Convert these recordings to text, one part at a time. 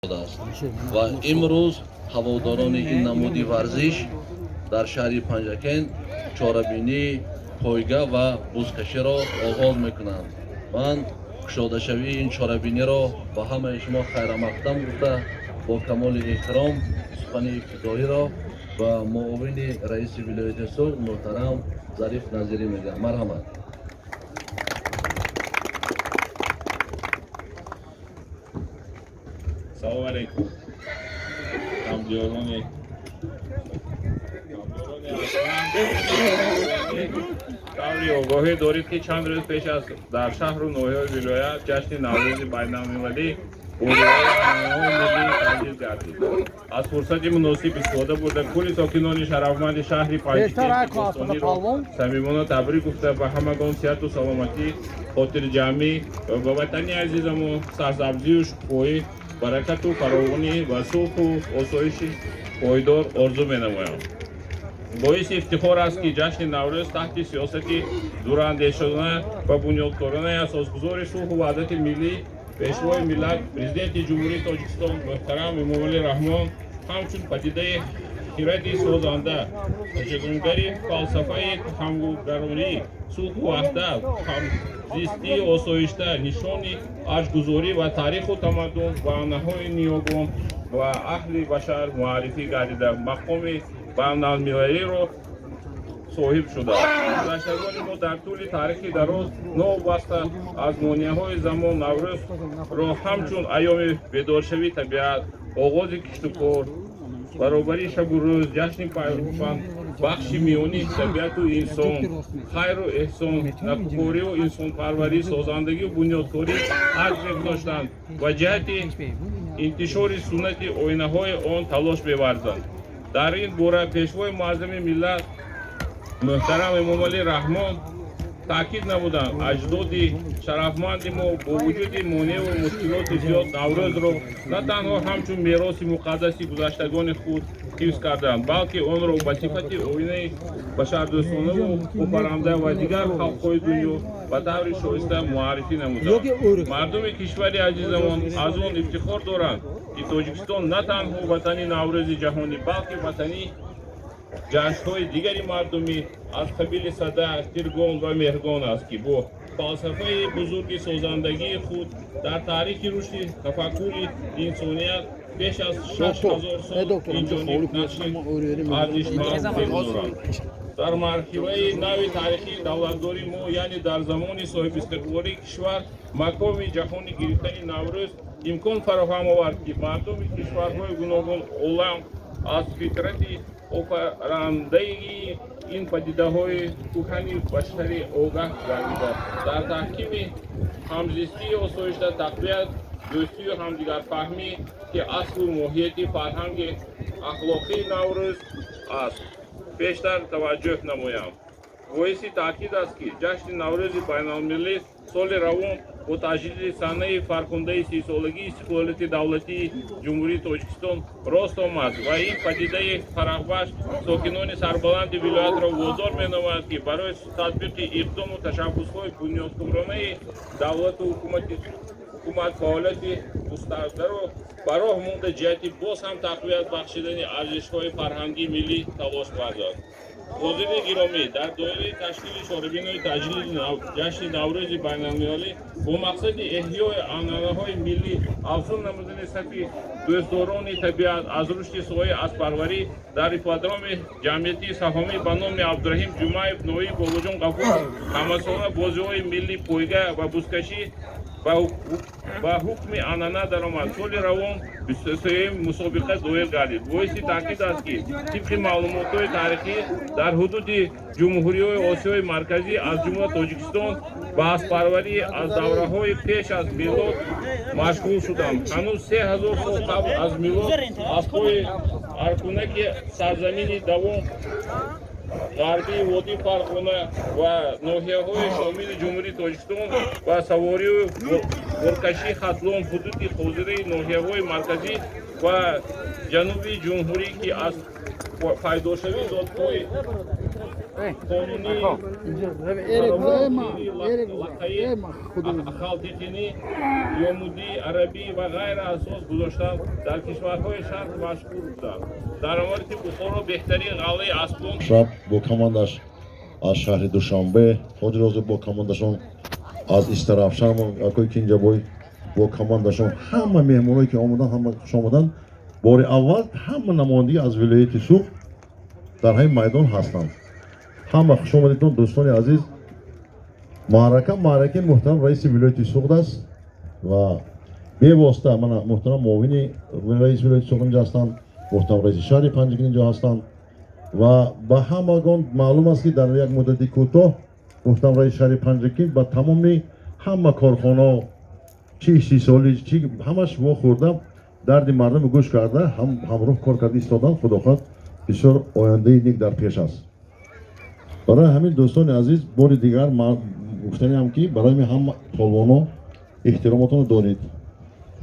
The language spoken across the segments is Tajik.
Аст ва имрӯз ҳаводорони ин намуди варзиш дар шаҳри Панҷакент чорабинии пойга ва бузкаширо оғоз мекунанд. Ман кушодашавии ин чорабиниро ба ҳамаи шумо хайрамақдам гуфта, бо камоли эҳтиром сухани ибтидоиро ба муовини раиси вилояти Суғд муҳтарам Зариф Назирӣ медиҳам. Марҳамат. Салом алейкум, ҳамдиёрони таври огоҳӣ доред, ки чанд рӯз пеш аз дар шаҳру ноҳияҳои вилоят ҷашни Наврӯзи байналмилалӣ бо риояи миллӣ таҷлил гардид. Аз фурсати муносиб истифода бурда, кулли сокинони шарафманди шаҳри Панҷакенти бостониро самимона табрик гуфта, ба ҳамагон сиҳату саломатӣ, хотирҷамъӣ ва ба ватани азизамон сарсабзию шукӯҳӣ, баракату фаровонӣ ва сулҳу осоиши пойдор орзу менамоям. Боиси ифтихор аст, ки ҷашни Наврӯз таҳти сиёсати дурандешона ва бунёдкоронаи асосгузори сулҳу ваҳдати миллӣ, Пешвои миллат, Президенти Ҷумҳурии Тоҷикистон муҳтарам Эмомалӣ Раҳмон ҳамчун падидаи хиради созанда, ташаккулгари фалсафаи ҳамгугаронӣ, сулҳу ваҳдат, ҳамзистии осоишта, нишони арҷгузорӣ ва таъриху тамаддун ва анъанаҳои ниёгон ва аҳли башар муаррифӣ гардида, мақоми байналмилалиро соҳиб шудааст. Гузаштагони мо дар тӯли таърихи дароз новобаста аз монеаҳои замон Наврӯзро ҳамчун айёми бедоршавии табиат, оғози киштукор, баробарии шабу рӯз, ҷашни бахши миёни табиату инсон, хайру эҳсон, накӯкорию инсонпарварӣ, созандагию бунёдкорӣ арҷ мегузоштанд ва ҷиҳати интишори суннати оинаҳои он талош меварзанд. Дар ин бора Пешвои муаззами миллат муҳтарам Эмомалӣ Раҳмон таъкид намуданд: аҷдоди шарафманди мо бо вуҷуди монеаву мушкилоти зиёд Наврӯзро на танҳо ҳамчун мероси муқаддаси гузаштагони худ ҳифз карданд, балки онро ба сифати оинаи башардӯстонаву офаранда ва дигар халқҳои дунё ба таври шоиста муаррифӣ намуданд. Мардуми кишвари азизамон аз он ифтихор доранд, ки Тоҷикистон на танҳо ватани Наврӯзи ҷаҳонӣ, балки ватани ҷашнҳои дигари мардумӣ аз қабили Сада, Тиргон ва Меҳргон аст, ки бо фалсафаи бузурги созандагии худ дар таърихи рушди тафаккури инсоният беш аз 6000 сол инҷониб нақши арзишманд мегузоранд. Дар марҳилаи нави таърихии давлатдории мо, яъне дар замони соҳибистиқлолии кишвар, мақоми ҷаҳонӣ гирифтани Наврӯз имкон фароҳам овард, ки мардуми кишварҳои гуногун олам аз фитрати офарандаи ин падидаҳои кӯҳани башарӣ огаҳ гардида, дар таҳкими ҳамзистии осоишта, тақвият дӯстию ҳамдигарфаҳмӣ, ки аслу моҳияти фарҳанги ахлоқии Наврӯз аст, бештар таваҷҷӯҳ намоям. Боиси таъкид аст, ки ҷашни Наврӯзи байналмилалӣ соли равон бо таҷлили санаи фархундаи 30-солагии истиқлолияти давлатии Ҷумҳурии Тоҷикистон рост омад ва ин падидаи фараҳбахш сокинони сарбаланди вилоятро водор менамояд, ки барои татбиқи иқдому ташаббусҳои бунёдкоронаи давлату ҳукумат фаъолияти густардаро ба роҳ монда, ҷиҳати боз ҳам тақвият бахшидани арзишҳои фарҳангии миллӣ талош варзад. Ҳозирини гиромӣ, дар доираи ташкили чорабинои таҷлили ҷашни Наврӯзи байналмилалӣ бо мақсади эҳёи анъанаҳои миллӣ, афзун намудани сафи дӯстдорони табиат аз рушди соҳаи аспарварӣ дар ипподроми ҷамъиятии саҳомӣ ба номи Абдураҳим Ҷумаев, ноиб Бобоҷон Ғафуров, ҳамасола бозиҳои миллӣ пойга ва бузкашӣ ба ҳукми анъана даромад. Соли равон 23-юм мусобиқа доир гардид. Боиси таъкид аст, ки тибқи маълумотҳои таърихӣ дар ҳудуди ҷумҳуриҳои Осиёи Марказӣ, аз ҷумла Тоҷикистон, ба аспарварӣ аз давраҳои пеш аз милод машғул шуданд. Ҳанӯз 3000 сол қабл аз милод аспҳои аркунаки сарзамини давом ғарбии водии Фарғона ва ноҳияҳои шомили Ҷумҳурии Тоҷикистон ва саворию боркашии Хатлон, ҳудуди ҳозираи ноҳияҳои марказӣ ва ҷанубии ҷумҳурӣ, ки аз пайдошавии зотҳои Қонунии ахалтекинӣ, ёмудӣ, арабӣ ва ғайра асос гузоштанд, дар кишварҳои Шарқ машҳур буданд. Дар аморати Бухоро беҳтарин ғаллаи аспон Шаб бо командаш аз шаҳри Душанбе, Ҳоҷи Розиқ бо командашон аз Истаравшан, акои Кинҷабой бо командашон, ҳама меҳмоное, ки омаданд, ҳама хуш омаданд. Бори аввал ҳама намояндагӣ аз вилояти Суғд дар ҳамин майдон ҳастанд. Ҳама хуш омадедон, дӯстони азиз. Маърака маъракаи муҳтарам раиси вилояти Суғд аст ва бевосита мана муҳтарам муовини раиси вилояти Суғд инҷо ҳастанд, муҳтарам раиси шаҳри Панҷакент инҷо ҳастанд. Ва ба ҳамагон маълум аст, ки дар як муддати кӯтоҳ муҳтарам раиси шаҳри Панҷакент ба тамоми ҳама корхонао, чӣ истеҳсолӣ, чӣ, ҳамаш вохӯрда, дарди мардумро гӯш карда, ҳамроҳ кор карда истодан. Худо хоҳад, бисёр ояндаи нек дар пеш аст. Барои ҳамин, дӯстони азиз, бори дигар гуфтаниам, ки барои ҳама полвоно эҳтиромотонро доред.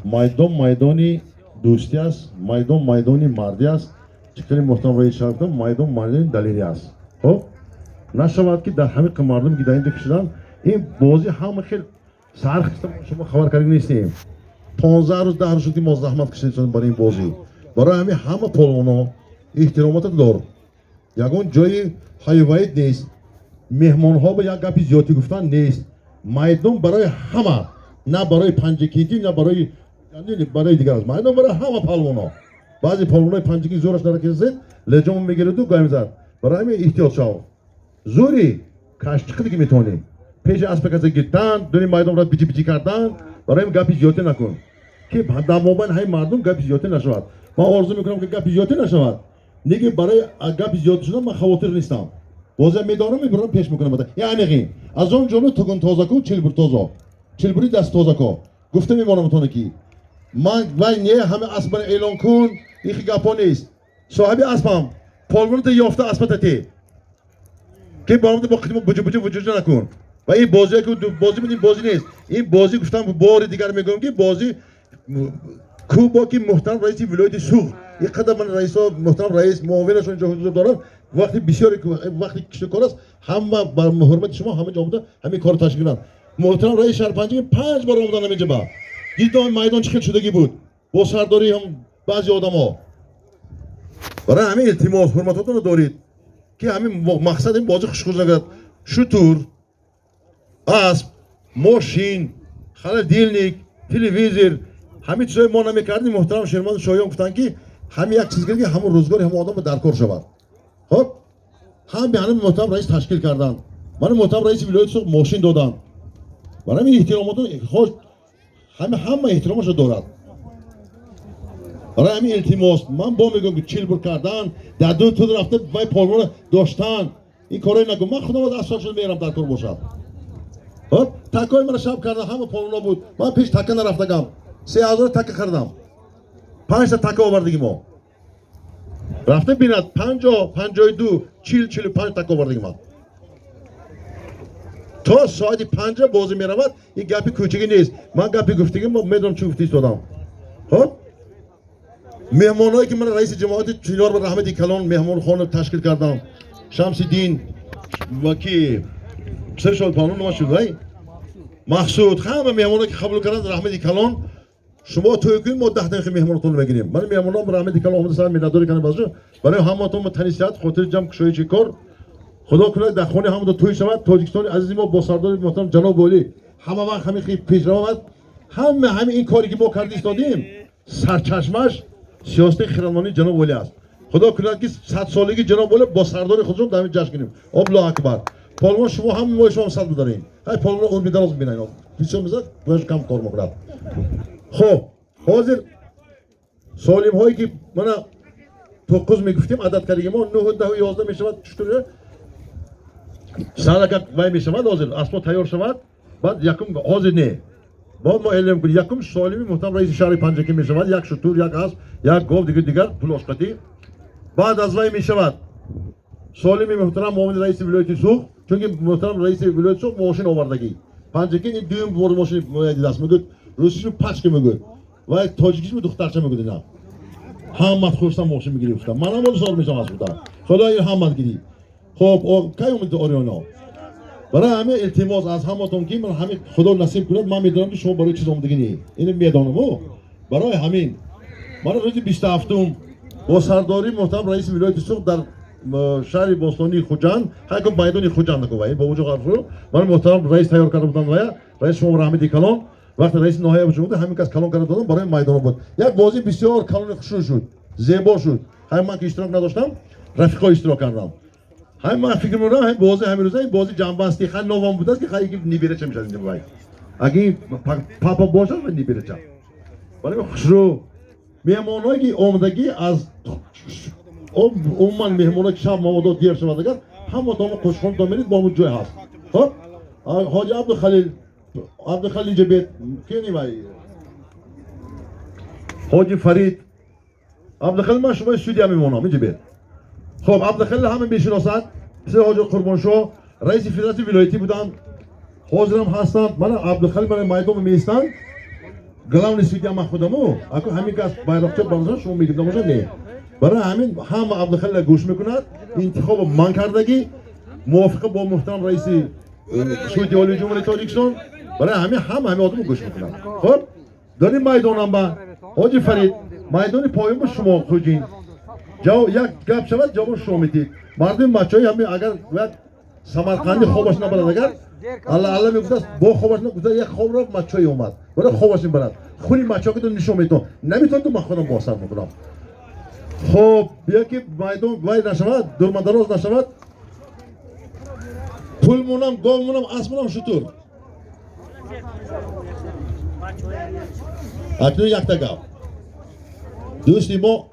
Майдон майдони дӯстӣ аст, майдон майдони мардӣ аст. Чӣ хеле муҳтарам раиси шаҳр гуфтам, майдон майдони далерӣ аст. Хоб, нашавад, ки дар ҳамин мардум, ки дар инҷо кишидан, ин бозӣ ҳама хел саҳар хиста шумо хабар карда нестем. 15 рӯз, 10 рӯз шуд, ки мо заҳмат кашидем барои ин бозӣ. Барои ҳамин ҳама полвоно эҳтиромотро дор, ягон ҷои ҳайваид нест, меҳмонҳо ба як гапи зиёдӣ гуфтан нест. Майдон барои ҳама, на барои панҷакентӣ, на барои дигар аст. Майдон барои ҳама палвоно. Баъзе палвонои Панҷакент зӯраш наракисед, леҷомо мегираду гай мезад. Барои ҳамин эҳтиёт шав, зӯри кашчиқиде, ки метавонӣ пеши аспа касе гиртан, дуни майдон ра биҷи биҷи кардан. Барои ҳамин гапи зиёдӣ накун, ки дар мобайни ҳамин мардум гапи зиёдӣ нашавад. Ман орзу мекунам, ки гапи зиёдӣ нашавад. Неги барои гапи зиёд шудан ман хавотир нестам. Бозиам медорам, мебарам, пеш мекунам. Яъне аз он ҷону тугун тозаку, чилбур тозо, чилбури даст тозако гуфта мемонам тоне, ки ман вай не, ҳама аспана эълон кун, ихи гапҳо нест. Соҳиби аспам полвоната ёфта, аспата те, ки бо қитмо буҷу буҷу вуҷуҷа накун. Ва ин бозие, ки бозӣ буд, ин бозӣ нест. Ин бозӣ, гуфтам, бори дигар мегӯям, ки бозӣ кубоки муҳтарам раиси вилояти Суғд. Ин қадар ман раисо, муҳтарам раис, муовинашон инҷо ҳузур дорам. Вақти бисёре, вақти киштукор аст, ҳама ба ҳурмати шумо ҳама ҷо омада, ҳамин корро ташкил карданд. Муҳтарам раиси шаҳри Панҷакент панҷ бор омадан ҳаминҷа, ба дидом майдон чӣ хел шудагӣ буд бо сардории ҳам баъзе одамо. Барои ҳамин илтимос, ҳурматотонро доред, ки ҳамин мақсад ин бозӣ хушхуш нагардад. Шутур, асп, мошин, холодильник, телевизор, ҳамин чизҳои мо намекардем. Муҳтарам Шермаду Шоҳиён гуфтанд, ки ҳамин як чиз, ки ҳамон рӯзгори ҳамон одам дар кор шавад. Хоб, ҳам ҳамин муҳтарам раис ташкил карданд, мана муҳтарам раиси вилояти Суғд мошин доданд. Барои ҳамин эҳтиромотон хош, ҳама эҳтиромашро дорад. Барои ҳамин илтимос, ман бо мегӯям, ки чилбур кардан, дар ду туд рафта вай полвона доштан, ин корҳои накун. Ман худам аз шуд мерам, дар кор бошад. Хоб, такои мана шаб карда, ҳама полвона буд. Ман пеш така нарафтагам, 3000 така хардам, панҷта така овардагӣ мо. Рафта бинад, 50, 52, 40, 45 така овардагӣ ман. То соати 5 бозӣ меравад. Ин гапи кӯчагӣ нест. Ман гапи гуфтагӣ медонам, чӣ гуфта истодам. Хоб, меҳмонҳое, ки ман раиси ҷамоати Чинор ба раҳмати калон меҳмонхона ташкил кардам, Шамсиддин ва ки писаршон палон номаш шуд, вай Мақсуд, ҳама меҳмоне, ки қабул карданд, раҳмати калон. Шумо тӯй кунед, мо 10 дақиқа меҳмонотонро мегирем. Ман меҳмонон ба раҳмати калон омада, сар миннатдорӣ кардам базо. Барои ҳаматон ба тани сиҳат, хотири ҷамъ, кушоиши кор. Худо кунад, дар хонаи ҳамада тӯй шавад. Тоҷикистони азизи мо бо сардори муҳтарам ҷаноби олӣ ҳама вақт ҳамин хел пешравад. Ҳама ҳамин ин коре, ки мо карда истодем, сарчашмаш сиёсати хирадмандии ҷаноби олӣ аст. Худо кунад, ки садсолагии ҷаноби олӣ бо сардори худшон дар ҳамин ҷашн кунем. Аллоҳу акбар! Полвон, шумо ҳама, мои шумо сад бударем. Ҳай, полвон умри дароз бинед, бисёр мезад, бояд кам кор мекунад. Хоб, ҳозир солимҳое, ки мана тоққуз мегуфтем, адад кардагӣ мо, нӯҳу, 10-у 11 мешавад. Чутур салака вай мешавад? Ҳозир аспо тайёр шавад, баъд якум, ҳозир не, баъд мо эълом кунем. Якум солими муҳтарам раиси шаҳри Панҷакент мешавад: як шутур, як асп, як гов, дигар дигар пулошқатӣ. Баъд аз вай мешавад солими муҳтарам муовини раиси вилояти Суғд, чунки муҳтарам раиси вилояти Суғд мошин овардагӣ Панҷакент. Ин дуюм бор мошин дидааст. Мегӯяд, русишро пачка мегӯяд ва тоҷикишро духтарча мегӯяд. Ина ҳамат хурсанд, мошин мегирӣ, гуфтам. Манам боз сор мешавам аз гуфтам. Худо ин ҳамат гирӣ. Хоб, кай омадед, Ориёно? Барои ҳамин илтимос аз ҳаматон, ки ман ҳамин, Худо насиб кунад, ман медонам, ки шумо барои чиз омадагӣ не, ино медонаму. Барои ҳамин мана рӯзи 27-ум бо сардории муҳтарам раиси вилояти Суғд дар шаҳри бостонии Хуҷанд, ҳайко майдони Хуҷанд накувай бобоҷо Ғафур, ман муҳтарам раис тайёр карда буданд. Вая раис шумо раҳмати калон. Вақте раиси ноҳия шумо ҳамин кас калон карда додам, барои майдон буд. Як бозӣ бисёр калони хушрӯ шуд, зебо шуд. Ҳамин ман ки иштирок надоштам, рафиқо иштирок кардам. Ҳамин ман фикр мекунам, ҳамин бозӣ, ҳамин рӯза ин бозӣ ҷамъбасти хай новам будааст, ки хай нибирача мешавад инҷа. Вай аги папа бошад ва нибирача. Барои хушрӯ меҳмонҳое ки омадагӣ аз умуман, меҳмонҳое ки шаб маводот дер шавад, агар ҳаматон қошхонатон мерид, бо ҳамон ҷой ҳаст. Хоб, ҳоҷи Абдухалил, Абдухалил инҷа бед кени, вай ҳоҷи Фарид. Абдухалил, ман шумои судья мемонам, инҷа бед. Хоб, Абдухалил ҳама мешиносад, писари ҳоҷи Қурбоншоҳ, раиси федератсияи вилоятӣ буданд, ҳозирам ҳастанд. Мана Абдухалил, мана майдон меистанд, главный судья ман худаму. Ако ҳамин кас байроқча бардошта, шумо мегирд, набошад, не. Барои ҳамин ҳама Абдухалила гӯш мекунад. Интихобо ман кардагӣ, мувофиқа бо муҳтарам раиси Суди Олии Ҷумҳурии Тоҷикистон. Барои ҳамин ҳама ҳамин одамо гӯш мекунад. Хоб, дар ин майдонам ба ҳоҷи Фарид, майдони поён ба шумо хуҷин, ҷавоб як гап шавад, ҷавоб шумо медиҳед. Мардуми бачаҳои ҳамин, агар як самарқандӣ хобаш набарад, агар алла алла мегуфтааст, бо хобаш гуфта, як хоб рафт, мачои омад, барои хобаш мебарад. Хуни мачо ки нишон метон, наметон, ман худам босар мекунам. Хоб, бия ки майдон вай нашавад, дурмадароз нашавад. Пул монам, гов монам, асп монам, шутур. Акнун якта гап: дӯсти мо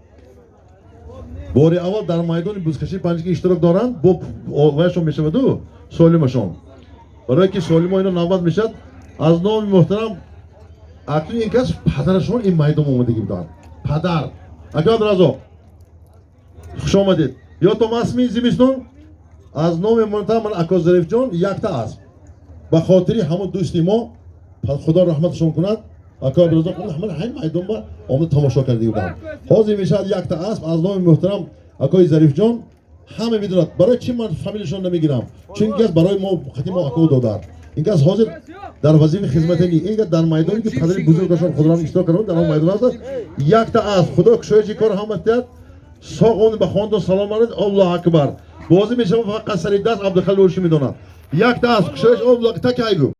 бори аввал дар майдони бузкашии Панҷакент иштирок доранд, бо вайшон мешаваду солимашон, барое ки солимо ино навбат мешавад. Аз номи муҳтарам, акнун ин кас падарашон ин майдон омадагӣ буданд. Падар ака Абдуразоқ, хуш омадед. Ёдтон асми зимистон? Аз номи муҳтарам ман ако Зарифҷон якта асп ба хотири ҳамон дӯсти мо, Худо раҳматашон кунад, ака Абдуразоқ, ҳамин ҳамин майдон ба омада тамошо кардагӣ буданд. Ҳозир мешавад якта асп аз номи муҳтарам акои Зарифҷон. Ҳама медонад, барои чӣ ман фамилияшон намегирам, чун ин кас барои мо хати мо ако додар. Ин кас ҳозир дар вазифаи хизмате ни, ин кас дар майдоне ки падари бузургашон худорам иштирок карда, дар он майдон аст. Якта асп, Худо кушоиши кор ҳама диҳад, соғ он ба хонадон салом алайк. Аллоҳ акбар! Бозӣ мешавад фақат сари даст. Абдухалил урши медонад. Якта асп, кушоиш, Аллоҳ такайгу.